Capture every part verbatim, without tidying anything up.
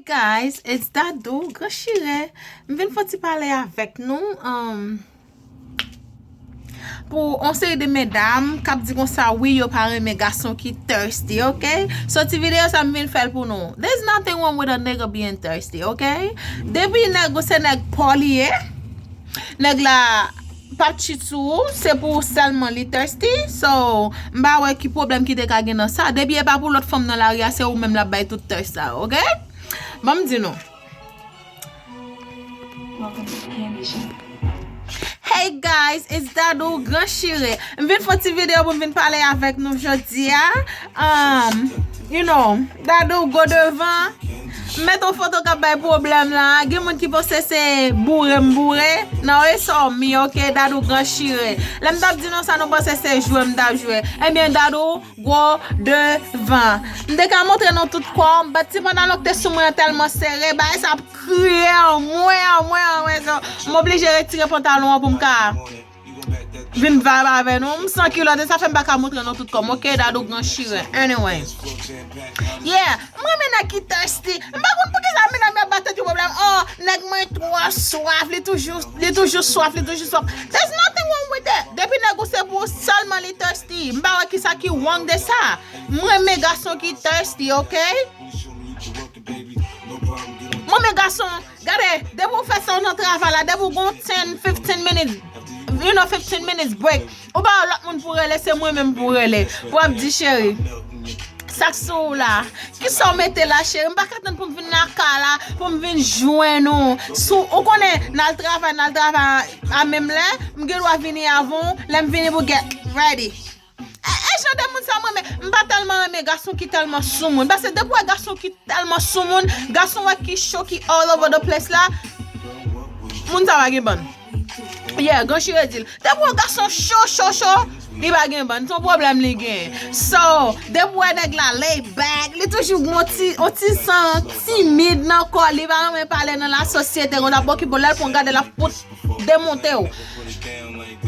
Guys, it's Dadou, Gran Chire. M vin fè ti pale avèk nou, um, pou yon seri de medam k ap di konsa, wi, yo pa renmen gason ki thirsty, ok? So, ti videyo sa m vin fè l pou nou. There's nothing wrong with a nigga being thirsty, ok? Depi nèg ou se nèg pa w li ye, nèg la p ap cheat sou ou, se pou ou sèlman li thirsty. So, m pa wè ki pwoblèm ki te ka gen nan sa. Depi e pa pou lòt fanm nan lari a, se ou menm l ap bay tout thirst sa, ok? Ban m di nou. Hey guys, it's Dadou, Gran Chire. M vin fè yon ti videyo pou m vin pale avèk nou jodi a. Um, you know, Dadou go devan. M met yon foto k ap bay pwoblèm la. Gen moun ki panse se boure m boure. No, it's all me, ok? Dadou, Gran Chire. Lè m t ap di nou sa, nou panse se jwe m t ap jwe. Ebyen, Dadou go devan. M te ka montre nou tout kò m, but ti pantalon k te sou mwen an tèlman sere, bagay sa ap kriye an mwen, an mwen, an mwen. So, m oblije retire pantalon an pou m ka vin vibe avè nou. M san kilòt, e sa fè m pa ka montre nou tout kò m, ok? Dadou, Gran Chire. Anyway. Yeah, m renmen nèg ki thirsty. M pa konn poukisa medam yo ap ba tèt yo pwoblèm. Oh, nèg mwen twò swaf, li toujou, li toujou swaf, li toujou swaf. There's nothing wrong with that. Depi nèg ou se pou sèlman li thirsty. M pa wè kisa ki wrong de sa. M renmen gason ki thirsty, ok? M renmen gason, gade, depi w fè sa w nan travay la, depi w gon ten, fifteen minutes, you know, fifteen minutes break, ou pa wè lòt moun pou rele, se mwen menm pou rele, pou ap di, cheri, sa k sou ou la? Kisa w mete la, cheri? M pa ka tann pou m vin nan kay la, pou m vin jwenn ou. Sou, ou konnen, n al travay, n al travay a menm lè, m gen dwa vini avan w, lè m vini pou get ready. E, e jan de moun sa mwen, men m pa tèlman renmen gason ki tèlman soumoun. Paske depi w wè gason ki tèlman soumoun, gason wè ki cho, ki all over the place la, moun sa pa gen bann. Yeah, Gran Chire di l. Depi w wè gason cho, cho, cho, li pa gen bann. Se yon pwoblèm li gen. So, depi w wè nèg la lay back, li toujou gon ti, yon ti san timid nan kò, li pa renmen pale nan lasosyete, konn ap okipe w, lè l pran gade l ap fout demonte w.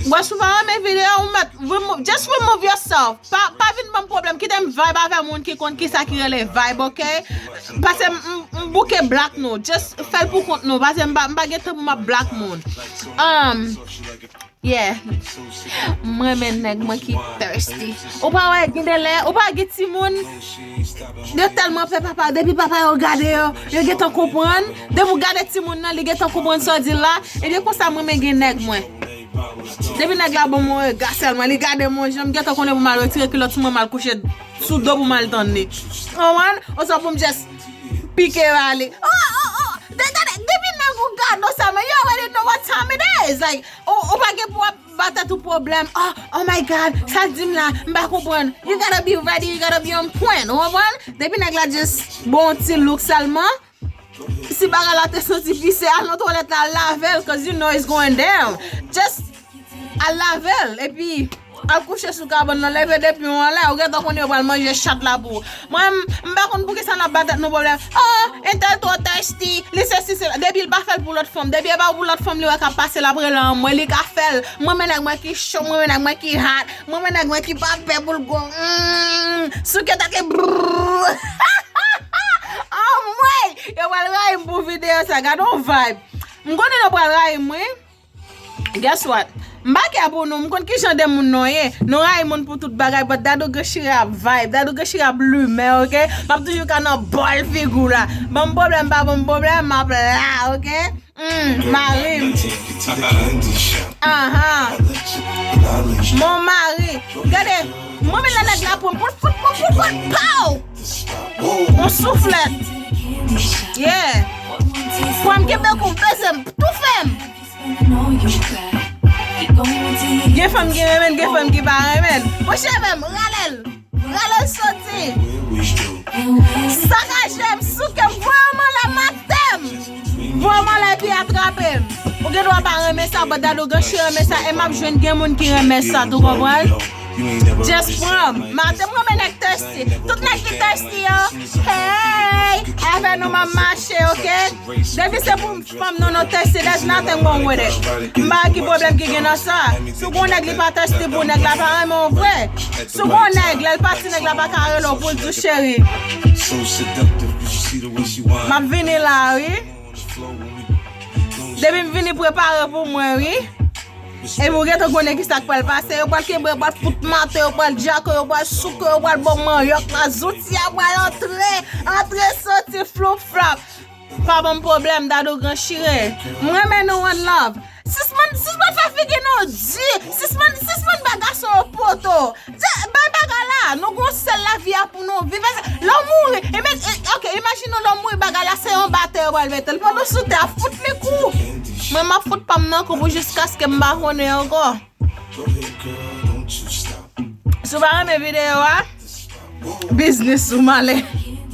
Wè, si w pa renmen videyo, ou mèt remove, just remove yourself. Pa, pa vin ban m pwoblèm. Kite m vibe avè moun ki konn kisa ki rele vibe, ok? Paske m, m, m bouke block nou. Just fè l pou kont nou. Paske m pa, m pa gen tan pou m ap block moun. Um, yeah. M renmen nèg mwen ki thirsty. Ou pa wè, gen de lè, ou pa wè gen timoun, yo tèlman pè papa, depi papa yo gade yo, yo gentan konprann. Depi w gade timoun nan, li gentan konprann sa w di l la. Ebyen, konsa mwen, men gen nèg mwen. Depi nèg la ban m yon rega sèlman, li gade m yon jan, m gentan konnen pou m al retire kilòt sou mwen, m al kouche sou do pou m al tann li. Konprann? Oswa pou m just pike ba li. Oh, oh, oh! De, gade, depi nèg ou gade w sèlman, you already know what time it is. Like, ou, ou pa gen pou w ap ba tèt ou pwoblèm. Oh, oh my God, sa l di m la, m pa konprann. You gotta be ready, you gotta be on point. Ou konprann? Depi nèg la just bon ti look sèlman, si bagay la te santi pise, al nan twalèt la, al lave l, 'cause you know it's going down. Just al lave l, epi al kouche sou kabann nan, leve depi w anlè, ou gentan konnen yo pral manje chat la pou ou. Mwen, m, m pa konn poukisa n ap ba tèt nou pwoblèm. Oh, entèl twò thirsty, li sesi, sela. Depi l pa fè l pou lòt fanm, depi e pa pou lòt fanm li wè k ap pase, l ap rele anmwe, li ka fè l. Mwen, men nèg mwen ki cho, mwen, men nèg mwen ki hot. Mwen, men nèg mwen ki pa pè pou l gwo. Mm, souke tèt li. Brrr. Anmwey! Yo pral rayi m pou videyo sa. Gade yon vibe. M konnen nou pral rayi m, wi. Guess what? M pa kè pou nou. M konn ki jan de moun nou ye. Nou rayi moun pou tout bagay, but Dadou Gran Chire ap vibe. Dadou Gran Chire ap limen, ok? M ap toujou ka nan bòl figi w la. Ban m pwoblèm, pa ban m pwoblèm, m ap la, ok? Mm, mari m. Aha. Mon mari. Gade, mwen menm lè nèg la pran m, pout, pout, pout, pout, pout, pow! On souflèt. Yeah. Pran m kenbe kou m peze m, toufe m. Gen fanm ki renmen l, gen fanm ki pa renmen l. Pran cheve m, rale l. Rale l soti. Sakaje m, souke m, voye m anlè, mate m. Voye m anlè epi atrape m. Ou gen dwa pa renmen sa, but Dadou Gran Chire renmen sa, e m ap jwenn gen moun ki renmen sa tou, konprann? Just pran. Maten m renmen nèg thirsty. Tout nèg ki thirsty yo, hey, avè nou m ap mache, oke? Depi se pou fanm non non thirsty, there's nothing wrong with it. M pa ki pwoblèm ki gen nan sa. Si w gon nèg li pa thirsty pou nèg la pa renmen w vre. Si w gon nèg, lè l pati nèg la pa ka rele w pou l di w cheri. M ap vini la wi. Depi m vini prepare pou mwen wi. Epi w gentan konnen kisa k pral pase. Yo pral kenbe, yo pral fout maten, yo pral djake, yo pral souke, yo pral ba w manyòk la. Zouti a pral antre, antre soti floup flap. Pa ban m pwoblèm, Dadou gran chire. M renmen nou one love. Sispann, sispann fè figi nou di. Sispann, sispann ba gason yo poto. Di, bay bagay la, nou gon sèl lavi a pou nou viv. Lè w mouri, ima- e- ok, imajine w lè w mouri bagay la se yon batè yo pral mete l. Pandan w sou tè a fout li kou. Mwen m ap fout pa m nan kou pou jiskaske m pa konnen ankò. Si w pa renmen videyo a, biznis ou m ale.